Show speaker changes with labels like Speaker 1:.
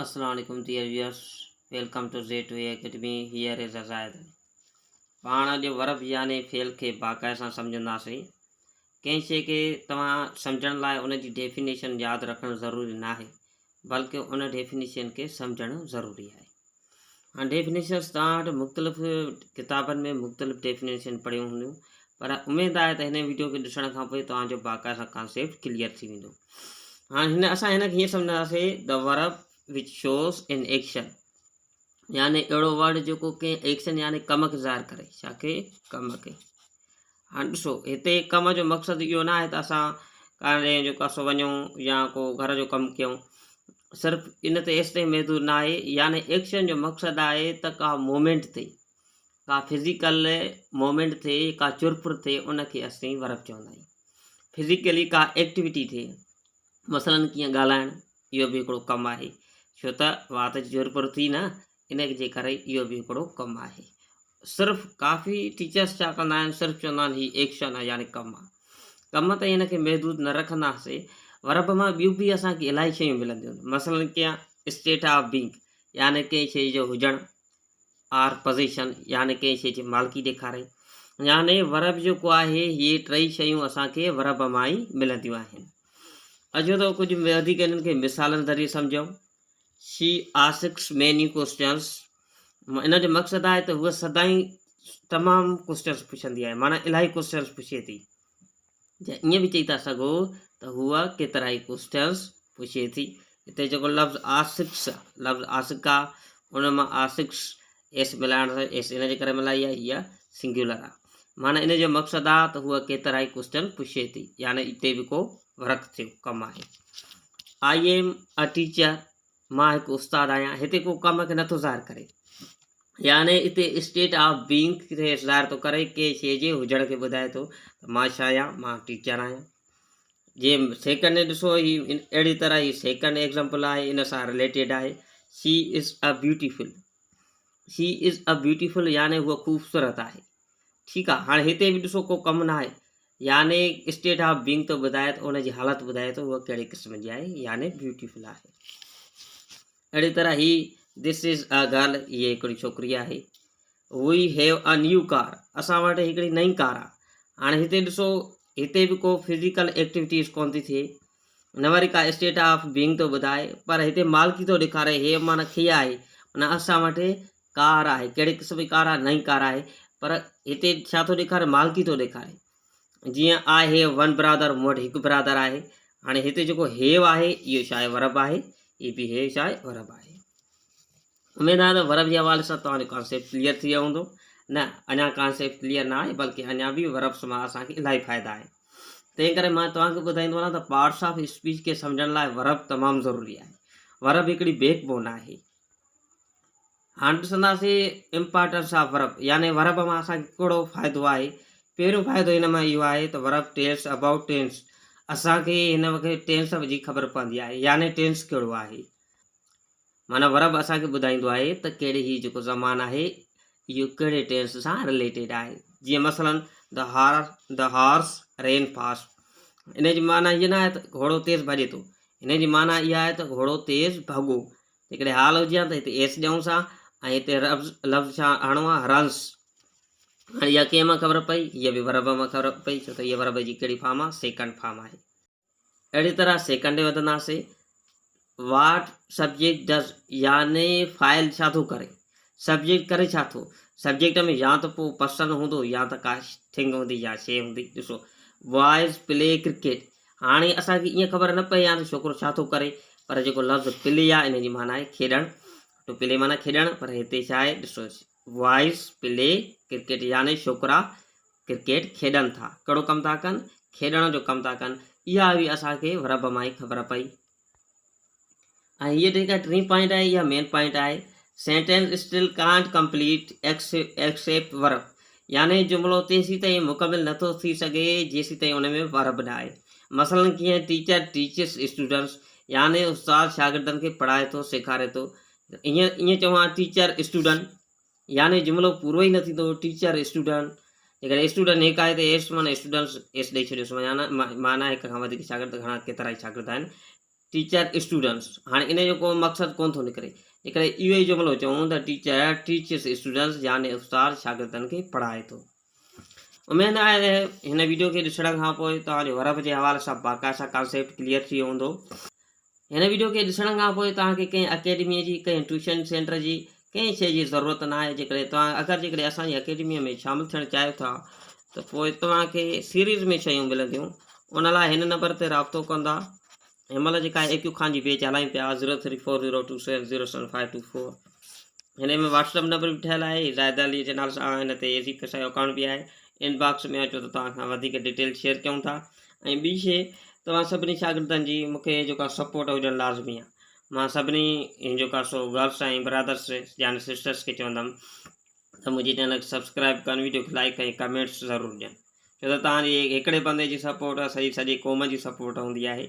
Speaker 1: السلام عليڪم dear viewers welcome to Z two academy here is Zahid Ali پاڻ اڄ ورب يعني فعل کي باقاعده سان سمجهنداسين. ڪنهن شيء کي توهان سمجهڻ لاء ان جي ڊيفينيشن ياد رکڻ ضروري ناهي بلڪه ان ڊيفينيشن کي سمجهڻ ضروري آهي. هاڻ ڊيفينيشنس توهان وٽ مختلف ڪتابن ۾ مختلف ڊيفينيشن پڙهيون هونديون پر اميد آهي ته هن ويڊيو کي ڏسڻ کان پوء توهان جو باقاعده ڪانسيپٽ ڪليئر ٿي ويندو. هاڻ هن اسان هن کي هيئن سمجهنداسين the verb which shows an action يعني اهڙو ورڊ جيڪو ڪنهن ايڪشن يعني ڪم کي ظاهر ڪري. ڇا کي؟ ڪم کي. هاڻ ڏسو هتي ڪم جو مقصد اهو نه آهي ته اسان ڪاڏي جو ڪاسو وڃون يا ڪو گهر جو ڪم ڪيون، صرف ان تي ايستائين محدود نه آهي. يعني ايڪشن جو مقصد آهي ته ڪا موومينٽ ٿئي، ڪا فزيڪل موومينٽ ٿئي، ڪا چرپر ٿئي، ان کي اسين ورب چوندا آهيون. فزيڪلي ڪا ايڪٽيوٽي ٿئي، مثلاً ڪيئن ڳالهائڻ، اهو به هڪڙو ڪم آهي، ڇو ته وات جي چرپر ٿي نه، ان جي ڪري اهو به هڪڙو ڪم آهي. صرف ڪافي ٽيچرس ڇا ڪندا آهن، صرف چوندا آهن هي ايڪشن آهي يعني ڪم آهي. ڪم تائين هن کي محدود نه رکنداسين، ورب مان ٻيون به اسان کي الاهي شيون ملنديون آهن. مثلاً ڪيئن اسٽيٽ آف بينگ يعني ڪنهن شيء جو هجڻ، آر پزيشن يعني ڪنهن شيء جي مالڪي ڏيکاري. يعني ورب جيڪو آهي هي ٽئي شيون اسان کي ورب مان ئي ملنديون آهن. اچو ته ڪجهه وڌيڪ انهن کي مثالن ذريعي سمجهون. شي آسڪس ميني ڪوسچنس، ان جو مقصد آهي ته هوء سدائين تمام ڪوسچنس پڇندي آهي، معنيٰ الاهي ڪوسچنس پڇي ٿي. يا ائين به چئي ٿا سگهو ته هوء ڪيترائي ڪوسچنس پڇي ٿي. هتي جيڪو لفظ آسڪس، لفظ آسڪ آهي، ان مان آسڪس ايس ملائڻ سان ايس ان جي ڪري ملائي آهي، هيء سنگيولر آهي. معنيٰ ان جو مقصد آهي ته هوء ڪيترائي ڪوسچن پڇي ٿي، يعني اتي به ڪو ورڪ ٿيو، ڪم آهي. I M a teacher, مان هڪ استاد آهيان. هتي ڪو ڪم کي نٿو ظاهر ڪري، يعني اتي اسٽيٽ آف بينگ کي ظاهر ٿو ڪري، ڪنهن شيء جي هجڻ کي ٻڌائي ٿو ته مان ڇا آهيان، مان ٽيچر آهيان. جي سيڪنڊ ڏسو هي اهڙي طرح هي سيڪنڊ ايگزامپل آهي، ان سان رليٽيڊ آهي. She is a beautiful, she is a beautiful يعني هوء خوبصورت آهي. ٺيڪ آهي، هاڻي هتي به ڏسو ڪو ڪم نه آهي، يعني اسٽيٽ آف بينگ ٿو ٻڌائي ته ان جي حالت ٻڌائي ٿو هوء ڪهڙي قسم جي آهي، يعني بيوٽيفل آهي. اهڙي طرح هي دس از ا گرل، هيء هڪڙي ڇوڪري آهي. وي have a new ڪار، اسان وٽ هڪڙي نئين ڪار آهي. هاڻي هتي ڏسو هتي به ڪو فزيڪل ايڪٽيوٽيز ڪونه ٿي ٿئي، نه وري ڪا اسٽيٽ آف بينگ ٿو ٻڌائي، پر هتي مالڪي ٿو ڏيکاري. هيو معنيٰ کي آهي، معنيٰ اسان وٽ ڪار آهي. ڪهڙي قسم جي ڪار آهي؟ نئين ڪار آهي، پر هتي ڇا ٿو ڏيکاري؟ مالڪي ٿو ڏيکاري. جيئن I have one brother, مون وٽ هڪ برادر آهي. هاڻي هتي جيڪو have آهي اهو ڇا آهي؟ ورب آهي. هي به have ڇا آهي؟ ورب آهي. اميد آهي ته ورب جي حوالي سان توهان جو ڪانسيپٽ ڪليئر ٿي ويو هوندو. نه، اڃا ڪانسيپٽ ڪليئر نه آهي، بلڪه اڃا به وربس مان اسان کي الاهي فائدا آهن. تنهن ڪري مان توهان کي ٻڌائيندو هلان ته پارٽس آف اسپيچ کي سمجهڻ لاء ورب تمام ضروري آهي. ورب هڪڙي بيڪ بون آهي. هاڻ ڏسنداسين امپارٽنس آف ورب يعني ورب مان اسان کي ڪهڙو فائدو آهي. پهريون فائدو هن مان اهو آهي ته ورب ٽيلس ابائوٽ ٽينس، اسان کي هن وقت ٽينس جي خبر پوندي آهي، يعني ٽينس ڪهڙو آهي. معنيٰ ورب اسان کي ٻڌائيندو آهي ته ڪهڙي هي جيڪو زمان آهي اهو ڪهڙي ٽينس سان رليٽيڊ آهي. جيئن مثلاً the horse رين فاسٽ، ان جي معنيٰ هيء نه آهي ته گهوڙو تيز ڀڄي ٿو، ان جي معنيٰ اها آهي ته گهوڙو تيز ڀڳو. جيڪڏهن حال هجي ها ته هتي ايس ڏيونس ها ۽ هتي لفظ ڇا هڻو ها؟ رنس. هاڻي اها ڪنهن مان خبر پئي؟ هيء به ورب مان خبر پئي، ڇو ته هيء ورب جي ڪهڙي فارم آهي؟ سيڪنڊ فارم آهي. اهڙي طرح سيڪنڊ ڏي وڌنداسين. واٽ سبجيڪٽ ڊز يعني فاعل ڇا ٿو ڪري؟ سبجيڪٽ ڪري ڇا ٿو؟ سبجيڪٽ ۾ يا ته پوء پرسن هوندو يا ته ڪا ٿنگ هوندي يا شيء هوندي. ڏسو بوائز پلي ڪرڪيٽ، هاڻي اسان کي ائين خبر نه پئي آهي ته ڇوڪرو ڇا ٿو ڪري، پر جيڪو لفظ پلي آهي ان جي معنيٰ آهي کيڏڻ. ٽو پلي معنيٰ کيڏڻ، پر هتي ڇا آهي؟ ڏسو بوائز پلي ڪرڪيٽ يعني ڇوڪرا ڪرڪيٽ کيڏن ٿا. ڪهڙو ڪم ٿا ڪن؟ کيڏڻ جو ڪم ٿا ڪن. اها به اسان کي ورب مان ئي خبر پئي. ۽ هيء جيڪا ٽين پوائنٽ آهي اها مين پوائنٽ آهي. Sentence still can't complete except verb يعني جملو تيسيتائين مڪمل نٿو ٿي سگهي جيسيتائين ان ۾ ورب نه آهي. مثلاً ڪيئن ٽيچر ٽيچز اسٽوڊنٽس يعني استاد شاگردن کي پڙهائي ٿو سيکاري ٿو. ائين چئون ها ٽيچر اسٽوڊنٽ يعني جملو پورو ئي نه ٿيندو. ٽيچر اسٽوڊنٽ، جيڪڏهن اسٽوڊنٽ هڪ آهي ته ايس معنيٰ اسٽوڊنٽس ايس ڏئي ڇڏيوس معنيٰ هڪ کان وڌيڪ شاگرد، گهڻا ڪيترا ئي شاگرد آهن. ٽيچر اسٽوڊنٽس هاڻي ان جو ڪو مقصد ڪونه ٿو نڪري. جيڪڏهن اهو ئي جملو چئون ته ٽيچر ٽيچز اسٽوڊنٽس يعني استاد شاگردن کي پڙهائي ٿو. اميد آهي ته هن ويڊيو کي ڏسڻ کان پوء توهان جو ورب جي حوالي سان باقاعده ڪانسيپٽ ڪليئر ٿي ويو هوندو. هن ويڊيو کي ڏسڻ کان پوء توهان کي ڪنهن اڪيڊميء جي، ڪنهن ٽيوشن سينٽر جي، ڪنهن شيء جي ضرورت ناهي. جيڪڏهن توهان اگر جيڪڏهن اسان جي اڪيڊميء ۾ شامل ٿيڻ چاهيو ٿا ته پوء توهان کي سيريز ۾ شيون ملنديون. ان لاء هن نمبر تي رابطو ڪندا. هن مهل جيڪا اي ڪيو خان جي بيچ هلايون پيا 03402707 524 هن ۾ واٽس اپ نمبر به ٺهيل آهي زاهد علي جي نالي سان هن تي ايزي پئسا جو اڪائونٽ به آهي ان باڪس ۾ اچو ته توهان کان وڌيڪ ڊيٽيل شيئر ڪيون ٿا ۽ ٻي شي توهان سڀني شاگردن جي مونکي جيڪا سپورٽ هجڻ لازمي آهي مان سڀني جيڪا سو گرلس ۽ برادرس يعني سسٽرس کي چوندم ته منهنجي چينل کي سبسڪرائب ڪن ويڊيو کي لائڪ ۽ ڪمينٽس ضرور ڏين ڇو ته توهان جي هڪڙي بندي جي سپورٽ سڄي سڄي قوم جي سپورٽ هوندي آهي.